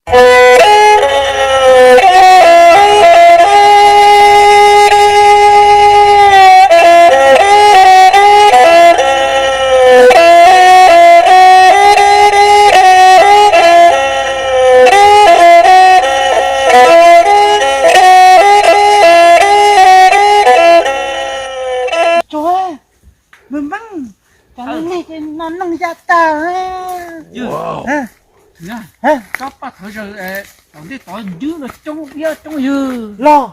Tsuav, Npawg Npeeb, cov li nej ces no noog ya tag. Yog, tsob paj thawv zaws tom ntej tod dwb los coob thiab coob yws los.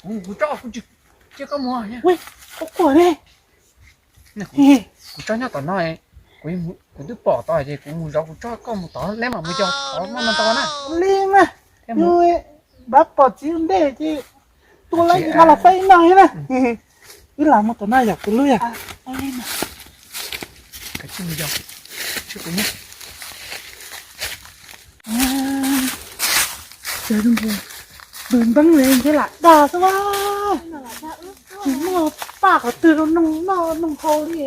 Kuv, kuv tsob kuv tsis, cia koj mus. Ui, koj quaj ne. Kuv tsob nyob tom no, kuv twb pom tod ces kuv mus zov kuv tsob, koj mus tod leb mam mus yog tod muaj no ntau na. Li mas, yus npaj pom txiv ntej ces tua lawm los faib no thiab na. Wb lam mus tom no yog kuv lub yog. Npawg Npeeb li ntshe lam dag xwb as. Tsis muaj paj qhov twg rau noog noj noog haus li.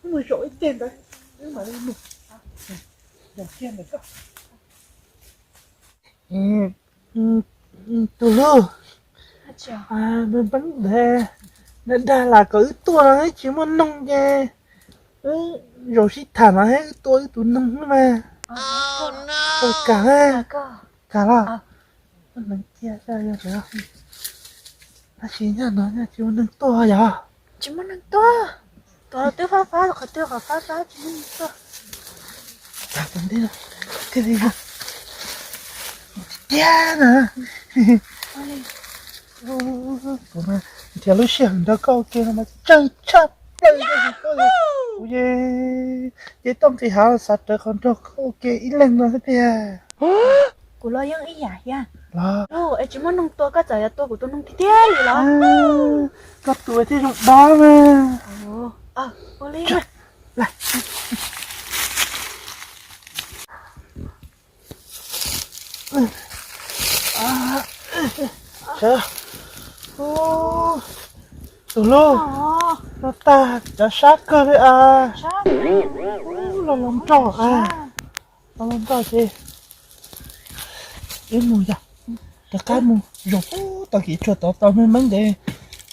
Wb mus zaum ib teg ntawd, wb mam li mus. Zaum kiag ntawm koj. Tus hlub, Npawg Npeeb ntawd dag dag lam kom wb tuaj no tsis muaj noog ces wb zaum sib tham no wb tua wb tus noog mas. Kam, kam los. Tab sis nyob no tsis muaj neeg tuaj yog? Tsis muaj neeg tuaj. Tod twb fab fab qhov twg qhov fab fab tsis muaj neeg tuaj. Tiag na. Kuv mas nrhiav lub sij hawm nrog koj ua ke no mas tsawg tshaj plaws. Kuv ces ces toj nqis hav xav rawv qhov nrog koj ua ke ib leeg no thiab tiag. Kuv los yeej ib yam thiab. Los es tsis muaj neeg tua koj txawm yuav tua kuv tus noog tiag tiag li los? Koj tua thiaj zoo dob na. Ua li. Tus hlub, no tag cov sab kawg li as. Los los nrog as, los los nrog ces wb mus yog, rov qab mus zaum pub tau kev tshuam tod tau meej meej ntev,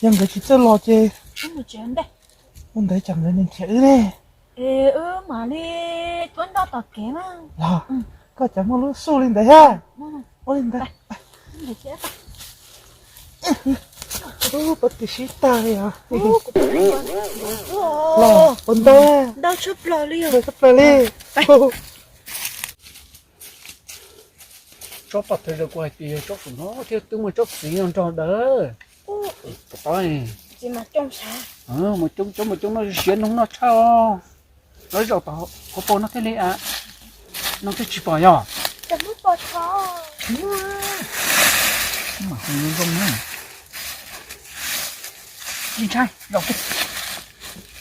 yog nkawd tsis txawj los ces ua ntawd tsam nkawd nyiam nrhiav wb ne. Wb mam li tuaj nrog tom kev na. Los, koj cov muaj lub xub li ntawd thiab. Ua li ntawd. Pab twb sib tag li os. Los ua ntawd, ntau tshaj plaws li. Tsob paj thawv zaws kuv hais tias yog tsob saum no thiab twb muaj tsob txiv no nrog dawb. Tsis mas coob, coob mas coob no siav noog noj tshaj os. Lawv zaum tom hauv paus no thiaj li, no thiaj tsis pom yog. Tsis muaj, tsis muaj. Mas zoo na. Tsis ntshai, zaum kiag.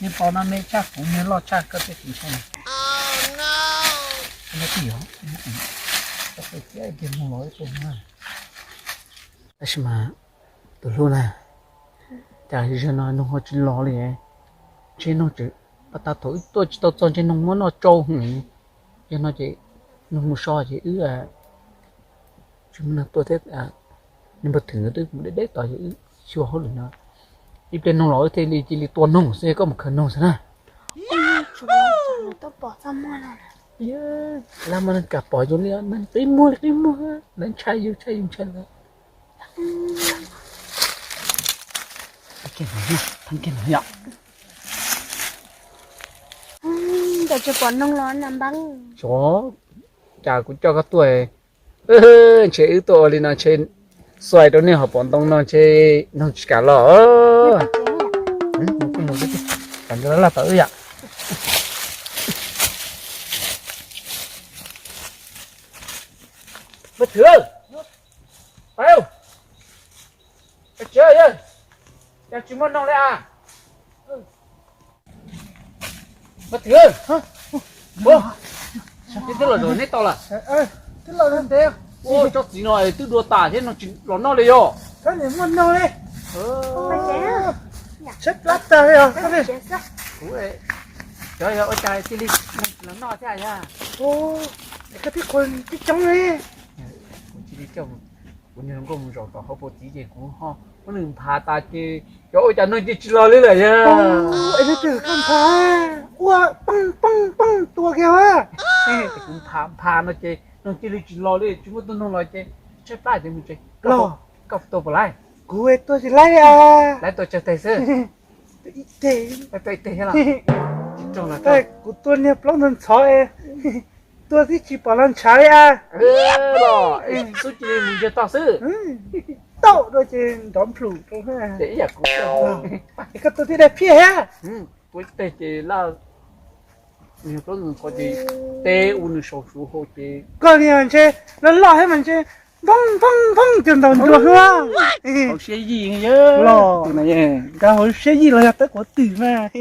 Nej pom no me tshaj kuv me loj tshaj koj thiaj tsis ntshai. Tab sis mas tus hlub na, cas zaum no noog ho tsis los li. Ntshe noog tseem, pas tas thaum wb tuaj tsis tau txog ntshe noog muab noj tsau heev. Yog no ces noog mus so ces wb tsis muaj neeg tuaj thiab. Niag npawg Thwm nkawd twb mus deb deb tod ces wb xyuas hauj lwm no. Ib pliag noog los wb thiaj li cia li tua noog xwb, koj mus khaws noog xwb na. Lawv mas neeg kam pom yus li, neeg qib muag li qib muag, lawv ntshai yus ntshai yus ntshai lawv. Thaib kiag no yom. Cas tsis pom noog los na npab? Xyov, cas kuv coj koj tuaj, ntshe wb tuaj ua li no ntshe xuaim rau nej hauv paus ntoo no ntshe noog tsis kam los. Kom nkawd laj laj tom wb yom. Npawg Thwm, Npawg Thwm, cas tsis muaj noog li as? Npawg Thwm, twb los zaum neb tau lawm. Ua tsob txiv no twb dua tas thiab no tsis los noj li yog. Kuv, cov yog ua cas cia li los noj thiab yog. Koj twb qhuas coob coob ne. Kuv cia li coj kuv niag hluas nkauj mus zaum tom hauv paus txiv ces kuv ho muab nws nphav tas ces cov ua cas neeg cia tsis los li lawm yog. Es leej twg koj nphav ua poob poob poob tua kiag a? Kuv nphav nphav no ces neeg cia li tsis los li, tsis muaj tug noog los ces tshaib plab ces mus tsev. Los, koj tua puas laib? Kuv tua tsis laib li a. Laib tua tsawg teg xwb? Ib teg. Ib teg los? Kuv tua niag plaub ntxhov ntxhov es tua twb tsis pom los ntshav li a. Los xub cia li mus yawg tog xwb. Tau dua ces nrov nplhum rau. Ces ib yam kuv, es koj tua tib daim phiaj thiab. Kuv teg ces laj, nws plaub ntxhov ces teb ua nws saum suav hauv ces koj niag ntshe loj loj thiab mas ntshe nphooj nphooj nphooj cov ntaus nruas hauv siab yij los. Nkawd hauv siab yij los yog tawb quav twm mas.